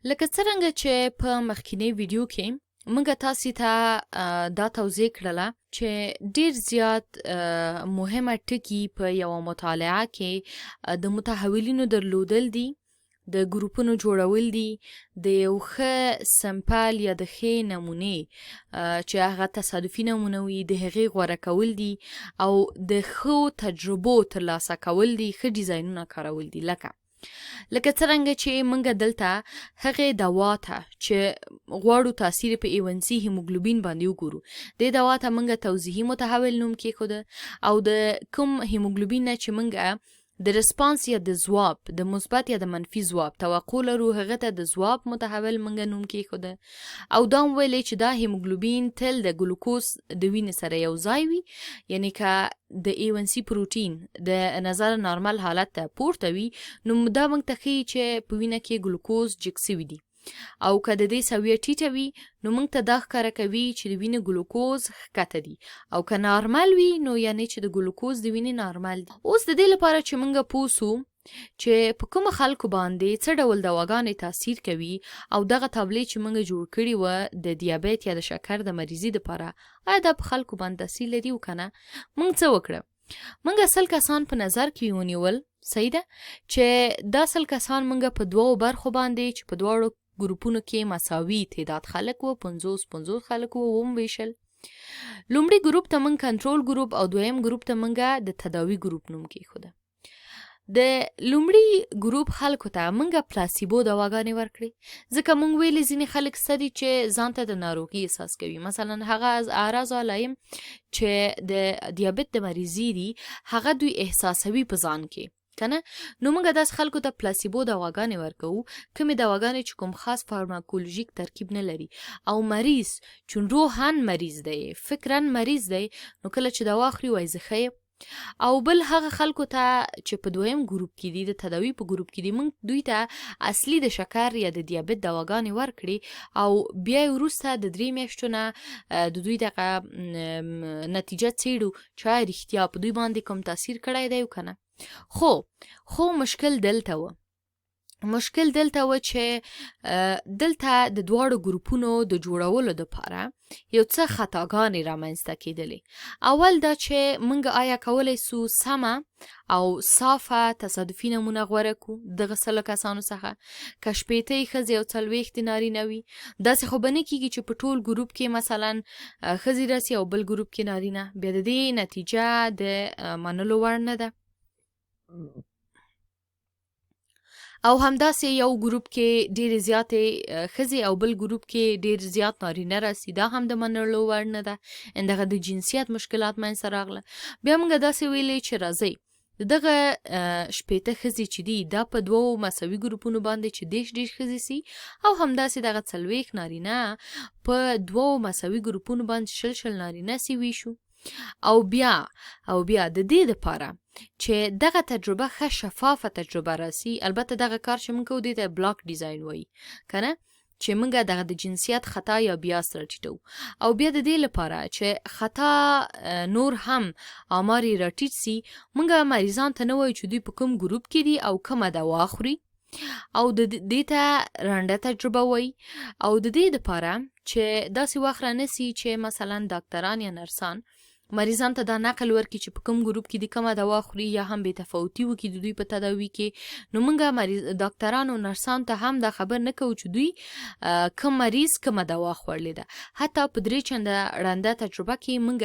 لکه څرنګه چې په مخکینۍ ویډیو کې موږ تاسو ته دا توضیح کړله چې ډیر زیات مهمه ټکي په یوه مطالعه کې د متحولینو درلودل دي، د ګروپونو جوړول دي، د یو ښه سمپل یا د ښې نمونې چې هغه تصادفي نمونه وي د هغې غوره کول دي، او د ښو تجربو ترلاسه کول دي، ښه ډیزاینونه کارول دي. لکه څرنګه چې موږ دلته هغې دوا ته چې غواړو تاثیر په ایونسي هیموګلوبین باندې وګورو، دې دوا ته موږ توضیحي متحول نوم کېښوده، او د کوم هیموګلوبین نه چې موږ د رسپانس یا د ځواب، د مثبت یا د منفي ځواب توقع لرو، هغه ته د ځواب متحول موږ نوم کېښوده. او دا هم ویلې چې دا هیموګلوبین تل د ګلوکوز د وینې سره یو ځای وي، یعنی که د A1C پروتین د نظر نارمل حالت ته پورته وي نو دا موږ ته ښیي چې په وینه کې ګلوکوز جګ سوي دي، او که د دې سویه ټیټه وي نو موږ ته دا ښکاره کوي چې د وینې ګلوکوز ښکته دي، او که نارمل وي نو یعنی چې د ګلوکوز د وینې نارمل دي. اوس د دې لپاره چې موږ پوه سو چې په کومو خلکو باندې څه ډول دواګانې تاثیر کوي، او دغه تابلې چې موږ جوړ کړي وه د دیابت یا د شکر د مریضي دپاره، آیا دا په خلکو باندې تاثیر لري او که نه، موږ څه وکړه؟ موږ 100 کسان په نظر کې ونیول، صحیح ده چې دا 100 کسان موږ په دوو برخو باندې چې په دواړو ګروپونو کې مساوي تعداد خلک وو، 50 50 خلک وو، ومویشل. لومړي ګروپ ته موږ کنټرول ګروپ او دویم ګروپ ته موږ د تداوي ګروپ نوم کېښوده. د لومړي ګروپ خلکو ته موږ پلاسیبو دواګانې ورکړې، ځکه موږ ویلې ځینې خلک څه دي چې ځان ته د ناروغي احساس کوي، مثلا هغه اعراض او علایم چې د دیابت د مریضي دي هغه دوی احساسوي په ځان کې کنه، نو موږ داسې خلکو ته پلاسیبو دواګانې ورکوو، کومې دواګانې چې کوم خاص فارماکولوژیک ترکیب نه لري، او مریض چون روحاً مریض دی، فکراً مریض دی، نو کله چې دوا خوري وایي زه ښه یم. او بل هغه خلکو ته چې په دویم ګروپ کې دي، د تداوي په ګروپ کې دي، موږ دوی ته اصلي د شکر یا د دیابت دواګانې ورکړې، او بیا یې وروسته د 3 میاشتو نه د دوی دغه نتیجه څېړو چې آیا رښتیا په دوی باندې کوم تاثیر کړی دی او که نه. خو مشکل دلته و، مشکل دلته و چې دلته د دواړو ګروپونو د جوړولو دپاره یو څه خطاګانې رامنځته کېدلې. اول دا چې موږ آیا کولی سو سمه او صافه تصادفي نمونه غوره کو دغه 100 کسانو څخه، که 60 یې ښځې او 40 یې نارینه وي، داسې خو به نه کېږي چې په ټول ګروپ کې مثلا ښځې راسي او بل ګروپ کې نارینه، بیا د دې نتیجه د منلو وړ نه ده. او همداسې یو ګروپ کې ډېرې زیاتې ښځې او بل ګروپ کې ډېر زیات نارینه راسي، دا هم د منلو وړ نه ده. ان دغه د جنسیت مشکلات منځته راغله. بیا موږ داسې ویلې چې راځئ دغه 60 ښځې چې دي دا په دوو مساوي ګروپونو باندې چې 30 30 ښځې سي، او همداسې دغه 40 نارینه په دوو مساوي ګروپونو باندې 20 20 نارینه سي ویشو. او بیا د دې دپاره چې دغه تجربه ښه شفافه تجربه راسي، البته دغه کار چې موږ کوو دې ته بلاک ډیزاین وایي که نه، چې موږ دغه د جنسیت خطا یا بیاس راټیټوو. او بیا د دې لپاره چې خطا نور هم آمار یې راټیټ سي، موږ مریضان ته نه وایو چې دوی په کوم ګروپ کې دي او کومه دوا خوري، او د دې ته رنډه تجربه وایي. او د دې دپاره چې داسې وخت را نه سي چې مثلا داکتران یا نرسان مریضان ته دا نقل ورکړي چې په کوم ګروپ کې دي کومه دوا خوري، یا هم بې تفاوتي وکړي د دوی په تداوي کې، نو موږ داکترانو نرسان ته هم دا خبر نه کوو چې دوی کوم مریض کومه دوا خوړلې ده. حتی په 3 چنده ړنده تجربه کې موږ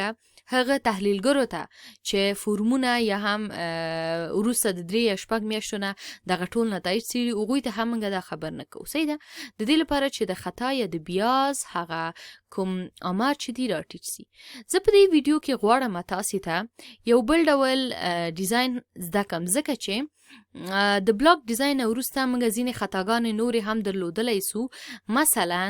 هغه تحلیلګرو ته چې فورمونه یا هم وروسته د 3 یا 6 میاشتو نه دغه ټول نتایج څېړي، هغوی ته هم موږ دا خبر نه کوو. صحیح ده، د دې لپاره چې د خطا یا د بیاز هغه کوم آمار چې دي راټیټ سي. زه په دې ویډیو کې غواړم تاسې ته یو بل ډول ډیزاین زده کړم، ځکه چې د بلاک ډیزاین نه وروسته موږ ځینې خطاګانې نورې هم درلودلی سو، مثلا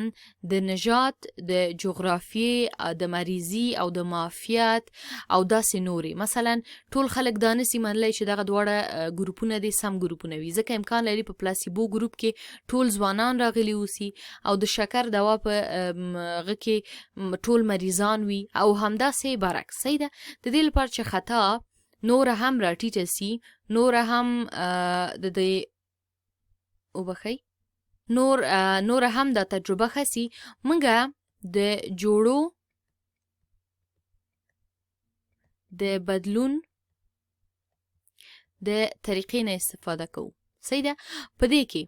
د نژاد، د جغرافیې، د مریضي او د معافیت او داسې نورې. مثلا ټول خلک دا نسي منلی چې دغه دواړه ګروپونه دې سم ګروپونه وي، ځکه امکان لري په پلاسیبو ګروپ کې ټول ځوانان راغلي اوسي او د شکر دوا په هغه کې ټول مریضان وي او همداسې برعکس. صحیح ده، د دې لپاره چې خطا نوره هم راټیټه سي، نوره هم د دې وبخښئ. نور نور هم دا تجربه ښه سي، موږ د جوړو د بدلون د طریقې نه استفاده کوو. صحیح ده؟ په دې کې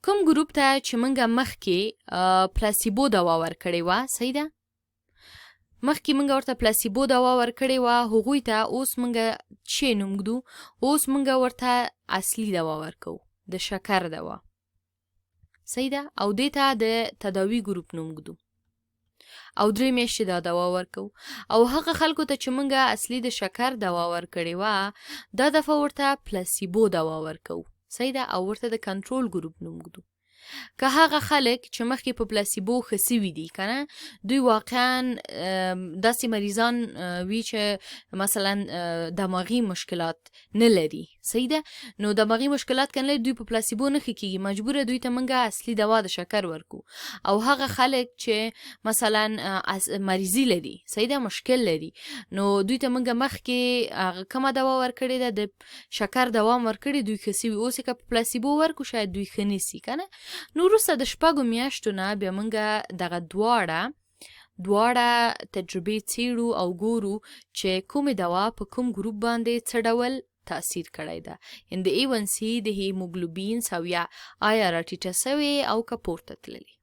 کوم ګروپ ته چې موږ مخکې پلاسیبو دوا ورکړې وه، صحیح ده، مخکې موږ ورته پلاسیبو دوا ورکړې وه، هغوی ته اوس موږ چې نوم ږدو، اوس موږ ورته اصلي دوا ورکوو، د شکر دوا. صحیح ده؟ او دې ته د تداوي ګروپ نوم ږدو او 3 میاشتې دا دوا ورکوو. او هغه خلکو ته چې موږ اصلي د شکر دوا ورکړې وه، دا دفعه ورته پلاسیبو دوا ورکوو. صحیح ده؟ او ورته د کنټرول ګروپ نوم ږدو. که هغه خلک چې مخکې په پلاسیبو ښه سوي دي که نه، دوی واقعا داسې مریضان وي چې مثلا دماغي مشکلات نه لري، صحیح ده، نو دماغي مشکلات که نه لري دوی په پلاسیبو نه ښه کیږي، مجبوره دوی ته موږ اصلي دوا د شکر ورکو. او هغه خلک چې مثلا مریضي لري، صحیح ده، مشکل لري، نو دوی ته موږ مخکې هغه کومه دوا ورکړې ده، د شکر دوا ورکړې، دوی ښه سوي. اوس که په پلاسیبو ورکو شاید دوی ښه نه سي که نه. نو وروسته د 6 میاشتو نه بیا موږ دغه دواړه تجربې څیړو او ګورو چې کومې دوا په کوم ګروپ باندې څه ډول تاثیر کړی ده، یعنې د A1C د هیموګلوبین سویه آیا راټیټه سوې او که پورته تللې.